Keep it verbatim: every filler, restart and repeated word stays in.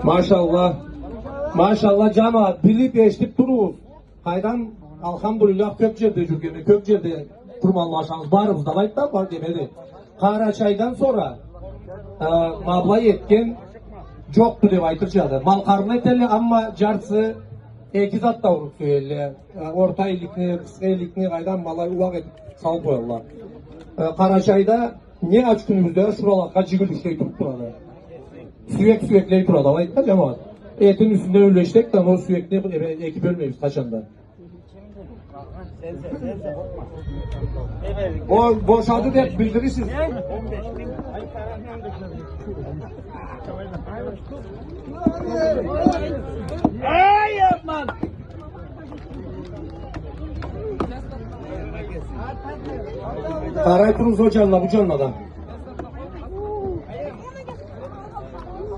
Машалла. Машалла, джамагъат, билиб, эшитиб туругъуз. Къайдам, алхамдулиллах, кёб джерде джюргенме, кёб джерде къурманлы ашабыз, барыбыз да алайда бар демеди. Къарачайдан сора, э, ма былай этген джокъду деб айтырча эди. Малкъарны этелле, амма джартысы эки затда уруб сюелле. Э, орта иликни, къысха иликни, къайдам, ма алай уакъ этиб салыб къоялла. Э, Къарачайда не ач кюнюбюзде шуралакъгъа джигил ишлей туруб турады. Сюек сюеклей турады, алайда, джамагъат. Этни юсюнден юлешсек да, ол сюекни эки бёлмейбиз къачан да. О, бошады деб билдирирсиз. Эй, аман! Къарай туругъуз о джанына, бу джанына да.